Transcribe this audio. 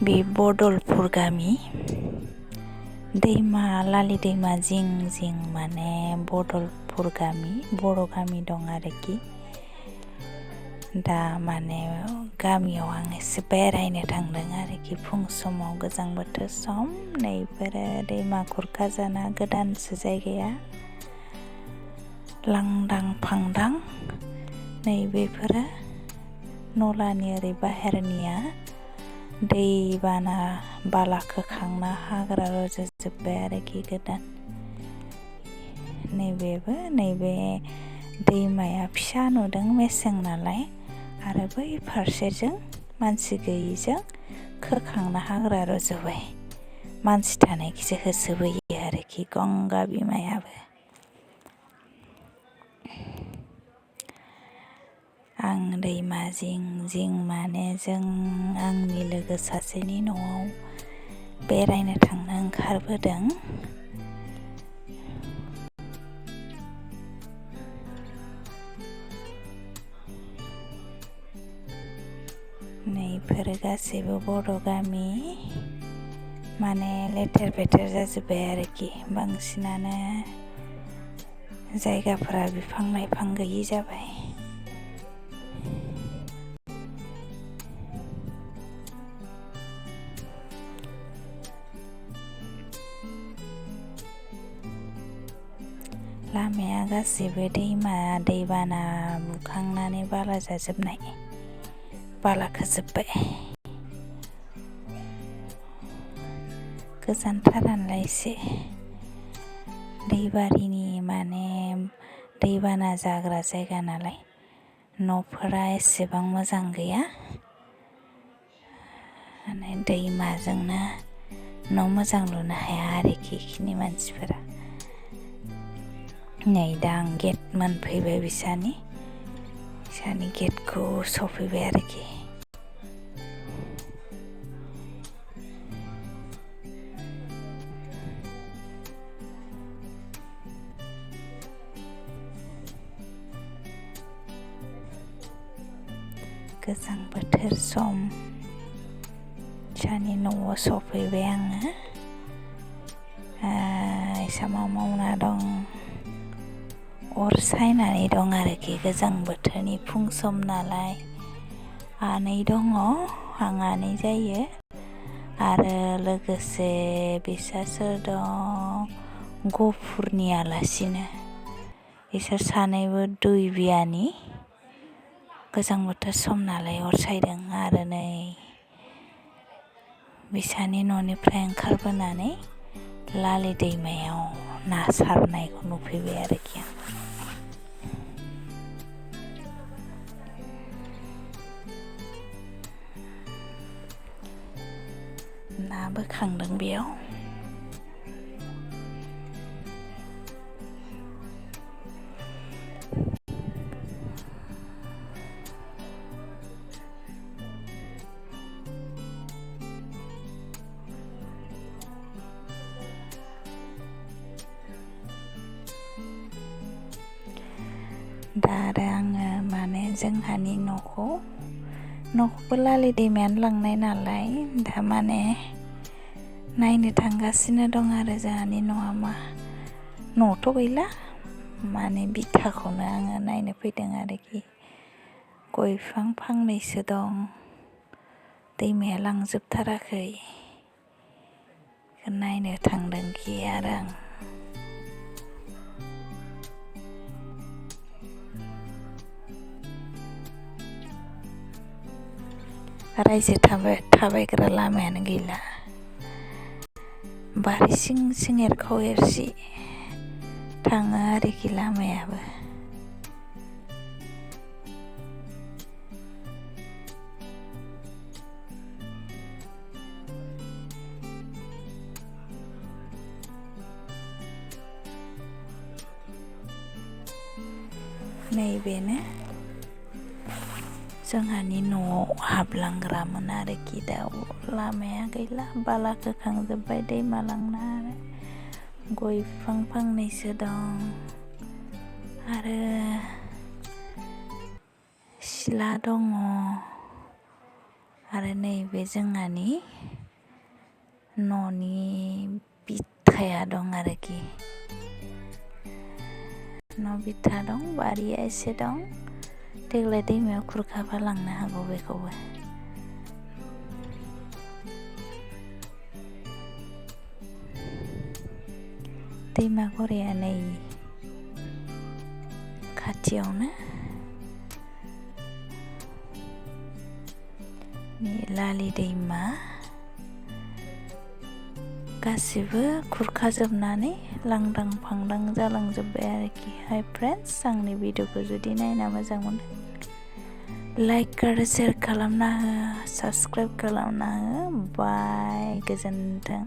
बे बदलपुर गामि दैमा लालि दैमा जिं जिं माने बदलपुर गामि बर' गामि दं आरोखि। दा माने गामियाव आं एसे बेरायनो थांदों आरोखि फुं समाव गोजां बोथोर सम। नैफोरो दैमा खुरखा जाना गोदानसो जायगाया लांदां फांदां। नैबेफोरो नलानि ओरै बाहेरनिया दैबाना बाला खोखांना हाग्रा रज'जोब्बाय आरोखि गोदान। नैबे दैमाया फिसा नुदों मेसें नालाय, आरो बै फारसेजों मानसि गैयिजों खोखांना हाग्रा रज'बाय। मानसि थानायखिसो होसोबोयो आरोखि गंगा बिमायाबो। आं दैमा जिं जिं माने आंनि लोगो सासेनि न'आव बेरायनो थांनो ओंखारबोदों। नैफोर गासैबो बर' गामि माने लेथेर फेथेर जाजोब्बाय आरोखि। बांसिनानो जायगाफोरा बिफां लाइफां गैयि जाबाय। लामाया गासैबो दैबाना बुखांनानै बाला जाजोबनाय, बाला खोजोब्बाय। गोजानथारानोलाय एसे दैबारिनि माने दैबाना जाग्रा जायगा नालाय, न'फोरा एसेबां मोजां गैया। माने दैमाजोंनो न' मोजां लुनो हाया आरोखि इखिनि मानसिफोरा। नै दा आं गेट मोनफैबाय बिसानि गेटखौ सफैबाय आरोखि। गोजां बोथोर सम बिसानि न'आव सफैबाय आङो। इसा मा मावना दं? अर सायनानै दं आरोखि। गोजां बोथोरनि फुं सम नालाय। आनै दङ, आं आनै जायो, आरो लोगोसे बिसा सोर दं गफुरनि आलासिनो। बिसोर सानैबो दुइ बियानि। गोजां बोथोर सम नालाय अर सायदों। आरो नै बिसानि न'निफ्राय ओंखारबोनानै लालि दैमायाव ना सारनायखौ नुफैबाय आरोखि आं। ना बोखांदों बेयाव। दा आरो आङो माने जोंहानि न'खौबो लालि दैमायानो लांनाय नालाय, दा माने नायनो थांगासिनो दं आरो जोंहानि न'आ न'थ' गैला, माने बिथाखौनो आङो नायनो फैदों आरोखि। गय बिफां फांनैसो दं, दैमाया लांजोबथाराखै। नायनो थांदोंखि आरो आं। रायजो थाबायग्रा लामायानो गैला। बारि सिं सिं एरखाव एरसि थाङो आरोखि लामायाबो। नैबेनो जोंहानि न'आव हाबलांग्रामोन आरोखि। दा लामाया गैला, बाला खोखांजोब्बाय दैमा लांना। गय बिफां फांनैसो दं, आरो सिला दङ, आरो नैबे जोंहानि न'नि बिथाया दं आरोखि। न' बिथा दं, बारिया एसे दं। देग्लाय दैमायाव खुरखाबा लांनो हागौ बेखौबो। दैमा गराया नै खाथियावनो। लालि दैमा गासिबो खुरखाजोबनानै लांदां फांदां जालांजोब्बाय आरोखि। हाय फ्रेन्ड्स, आंनि भिडिअखौ जुदि नायना मोजां मोनो लाइक आरो शेयार खालामना हो, साबस्क्राइब खालामना हो। बाय, गोजोन्थों।